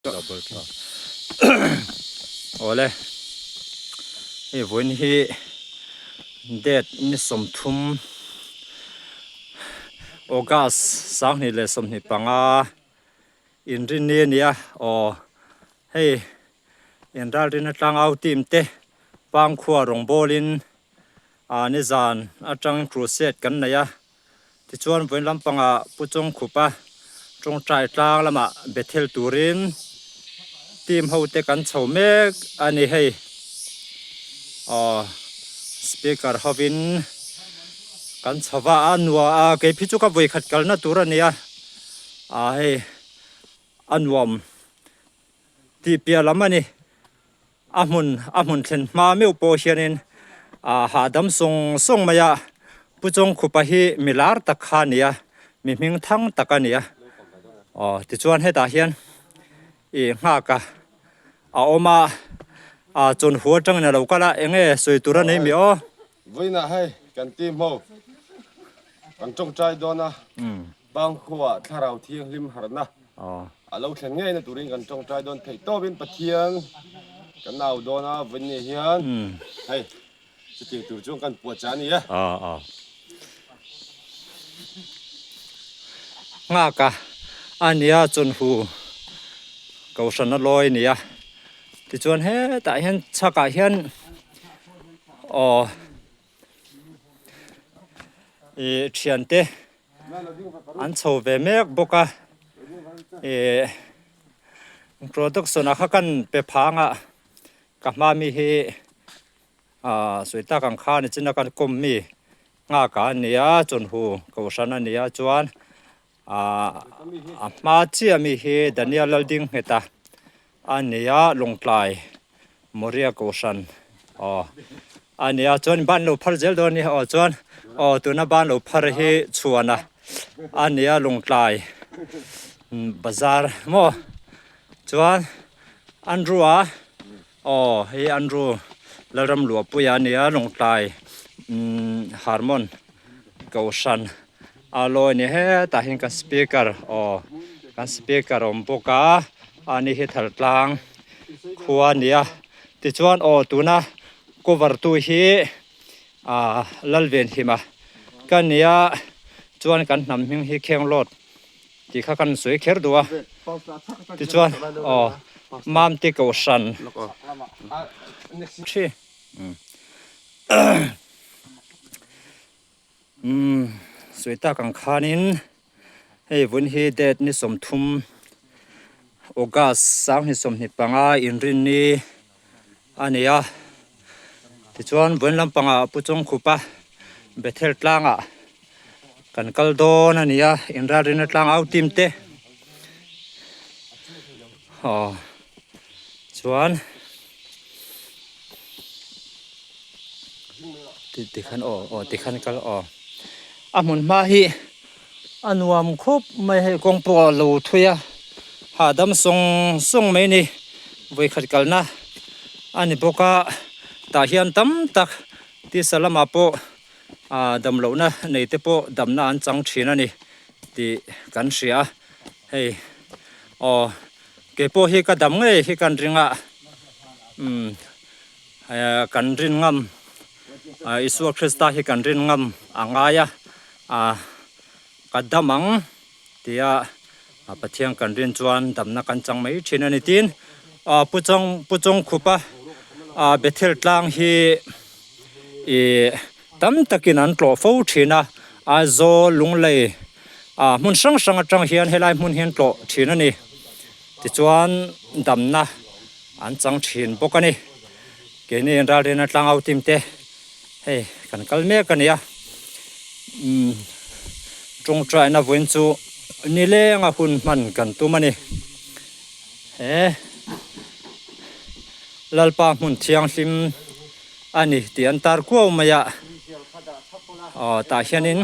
Awle hei vawiin hi date ni sawmthum August 2025 inrinni a ni a aw hei inralrina tlangau team te Pangkhua rawngbawlin ah nizan atang crusade kan nei a. Tichuan vawiin lampangah Pu Chawngkhupa tawngtai tlang lamah Bethel turin team ho te kan chho mek a ni hei. Aw speaker hovin kan chho va a nua a kei phi chu ka vawikhat kalna tur a nia ah hei a nuam tih piah lam a ni. A hmun a hmun thlen hma meuh pawh hianin ah hahdam sawng sawng mai a, Pu Chawngkhupa hi mi lar tak kha a ni a, mi hming thang tak a ni a, aw tichuan hetah hian ih nghak a a awm a, ah chawnhu atangin a lo kal a, eng nge sawi tur a nei mi aw? Vawiinah hei kan team ho kan tawngtai dawn a, Bangkhuaah Thlarau Thianghlim harhna a lo thlen ngeina turin kan tawngtai dawn theih tawpin Pathian kan au dawn a, vawiinni hian hei chutiang tur chuan kan puah chah a ni e. Nghak a a nia chawlhnu kohhran a lawi a ni a, tichuan hetah hian chhakah hian aw ih thiante an chho ve mek bawk a ih production ah kha kan pe phang a ka hma mi hi ah sawi tak ang khan nichin a kan kawm mi nghak ah a ni a chawlhnu kohhran a ni a chuan ah a hma chiah mi hi Daniel Laldingngheta a ni a Lawngtlai Moria Kohhran aw a ni a chuan ban lo phar zel dawn a ni aw chuan aw tuna ban lo phar hi chhuan a a ni a Lawngtlai bazar maw chuan Andrew a aw hei Andrew Lalramluahpuia a ni a Lawngtlai Harmon Kohhran a lawi a ni hetah hian kan speaker aw kan speaker a awm bawk a ani hi thaltlang khua a ni a tichuan aw tuna cover tu hi ah Lalvenhima ka ni a chuan kan hnam hming hi Khenglawt tih kha kan sawi kher duh a tichuan aw Mamte Kohhran thi. Umm sawi tak ang khanin hei vun hi date ni 30 August 2025 inrinni a ni a tichuan vawiin lampangah Pu Chawngkhupa Bethel tlangah kan kal dawn a ni a inralrina tlang au team te aw chuan. Tikhan aw aw tikhan kal aw a hmun hma hi a nuam khawp mai hei kawng pawh a lo thui a hahdam sawng sawng mai a ni vawikhat kalna a ni bawk a tah hian tam tak tisa lamah pawh ah damlohna nei te pawh damna an chang thin a ni tih kan hria a hei aw keipawh hi ka dam ngei hi kan ring a umm. Kan rin ngam Isua Krista hi kan rin ngam a ngai a, ka dam ang tia Pathian kan rin chuan damna kan chang mai thin a ni. Tin, Pu Chawng Pu Chawngkhupa Bethel tlang hi ih tam takin an tlawh fo thin a, Aizawl, Lunglei hmun hrang hrang atang hian helai hmun hi an tlawh thin a ni. Tichuan damna an chang thin bawk a ni. Keini in ralriana tlangau team te hei kan kal mek a ni a. Umm tawngtaina vawiin chu nilenga hun hman kan tum a ni. He Lalpa hmun thianghlim a ni tih an tar kuau mai a. Aw tah hianin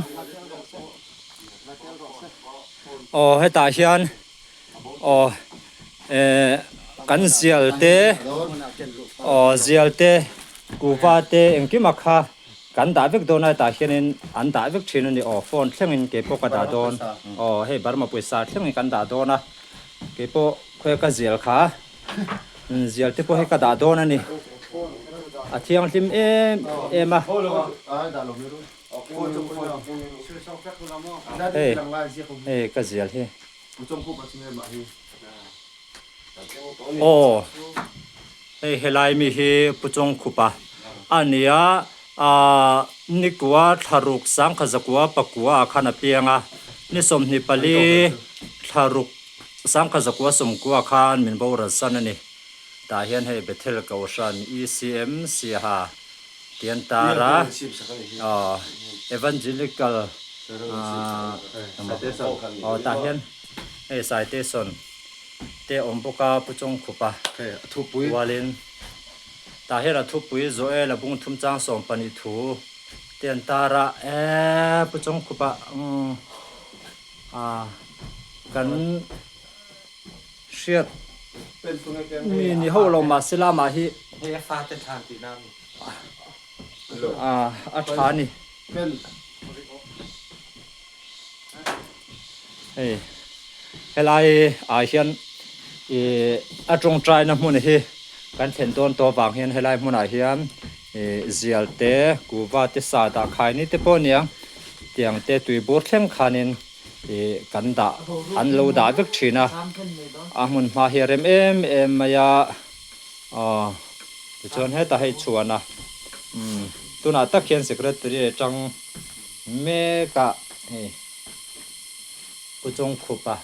aw hetah hian. Aw eh kan zial te aw zial te kuhva te engkim a kha kan dah vek dawn a hetah hianin an dah vek thin a ni aw phone thlengin keipawh ka dah dawn aw hei Burma pawisa thlengin kan dah dawn a keipawh. Khawi ka zial kha zial te pawh hi ka dah dawn a ni. A thianghlim em em a. Hei hei ka zial hi. Aw hei helai mi hi Pu Chawngkhupa a ni a ahh nikua thlaruk sangkha zakua pakua ah khan a piang a ni 24 thlaruk sangkha zakua sawmkua khan min boral san a ni tah hian hei Bethel Kohhran ECM Siaha tih an tar a aw Evangelical ahh aw tah hian hei Saitesawn te awm bawk a Pu Chawngkhupa rualin tah hian a thupui Joel a bung thum chang 12 thu te an tar a eee Pu Chawngkhupa umm ah kan hriat mi ni ho lo mahse lamah hi ah a tha a ni. Hei helai ah hian ih a tawngtaina hmun hi kan thlen dawn tawh avang hian helai hmunah hian ih zial te kuhva te sa dah khai ni te pawh a nia tiang te tui bur thleng khanin ih kan dah an lo dah vek thin a a hmun hma hi a rem em em mai a aw tichuan hetah hei chhuan a umm tunah tak hian secretary atang Mek ah hei Pu Chawngkhupa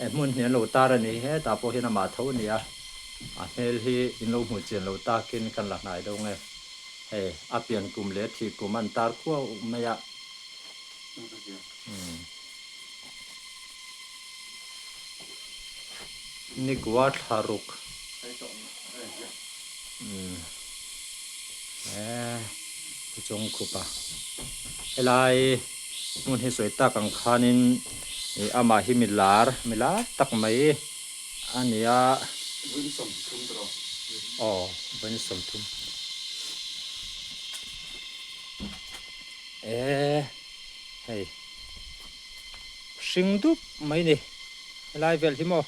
eh hmun hi an lo tar a ni hetah pawh hian amah tho a ni a, a hmel hi in lo hmuh chian lo takin kan la hnai deuh nge hei a pian kum leh a thih kum an tar khuau mai a umm Nikua thlaruk umm eh Pu Chawngkhupa helai hmun hi sawi tak ang khanin ih amah hi mi lar mi lar tak mai a ni a. Aw vawiin 30 eh hei hring dup mai ni helai vel hi maw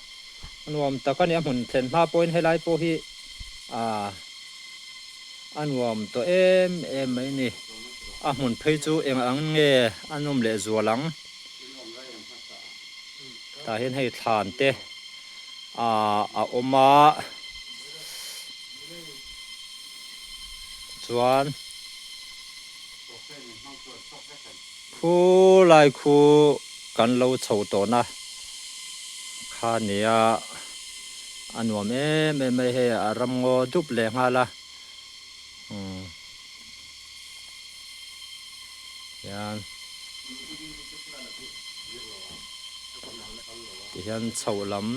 a nuam tak a ni a hmun thlen hma pawhin helai pawh hi ah. A nuam tawh em em mai ni. A hmun phei chu eng ang nge a nawm leh zual ang. Tah hian hei thlan te ah a awm a. Chuan khu lai khu kan lo chho tawhna kha nia. A nuam em em mai hei a ram ngaw dup leh nghal a umm hian tihian chhoh lam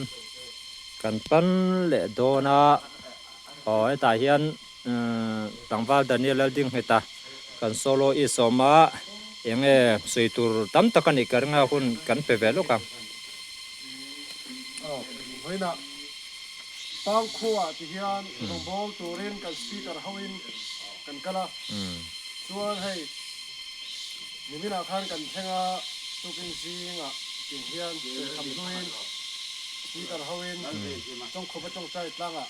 kan pan leh dawn a aw hetah hian umm tlangval Daniel Laldingheta kan solo i sawm a eng nge sawi tur tam tak a nih ka ring a hun kan pe ve lawk ang. Vawiinah Pangkhuaah ti hian rawngbâwl turin kan speaker hoin kan kal a, chuan hei niminah khan kan thleng a, tukin zingah ting hian chawlhkham hnuin speaker hoin Chawngkhupa tawngtai tlangah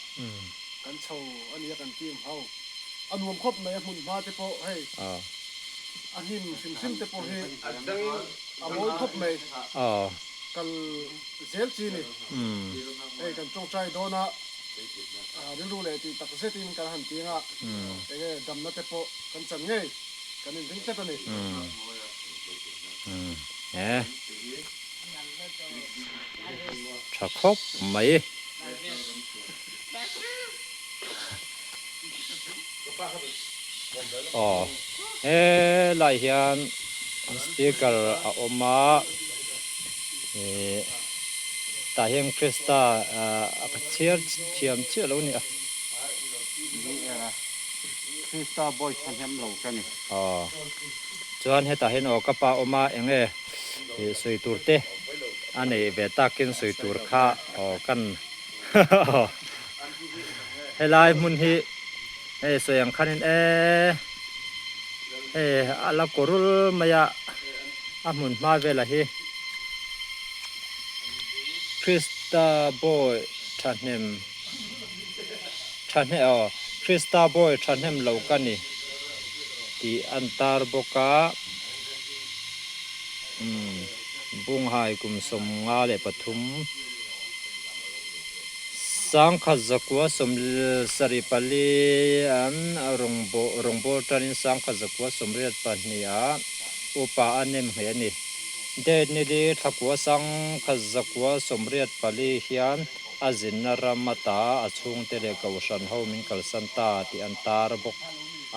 kan chho a nia kan team ho. A nuam khawp mai a hmun hma te pawh hei a hnim hrim hrim te pawh hi a mawi khawp mai. Kal zel chi ni. Hei kan tawngtai dawn a, rilru leh tih tak zetin kan han ti anga, enge damna te pawh kan chan ngei kan inring tlat a ni. He tha khawp mai. Aw helai hian speaker a awm a ih tah hian Krista ah ka chhiar thiam chiah lo a ni a. Krista bawi thahnem lo ka ni. Aw chuan hetah hian aw ka pa awm a eng nge ih sawi tur te a neih ve takin sawi tur kha aw kan Helai hmun hi hei sawi ang khanin eee hei a la kawrul mai a a hmun hma velah hi Krista bawi. Thahnem Thahne aw Krista bawi thahnem lo ka ni tih an tar bawk a umm Bunghai kum 53 1974 an rawngbâwl ṭanin 1982 ah upa a nem ngei a ni. Date nili thlakua 1984 hian a zinna ram ata a chhungte leh kohhran ho min kalsan ta tih an tar bawk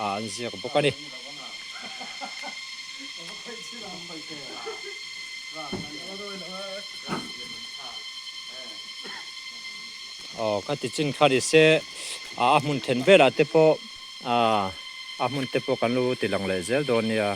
a, an ziak bawk a ni. Aw ka ti chin kha ni se a hmun then velah te pawh a hmun te pawh kan lo ti lang leh zel dawn nia.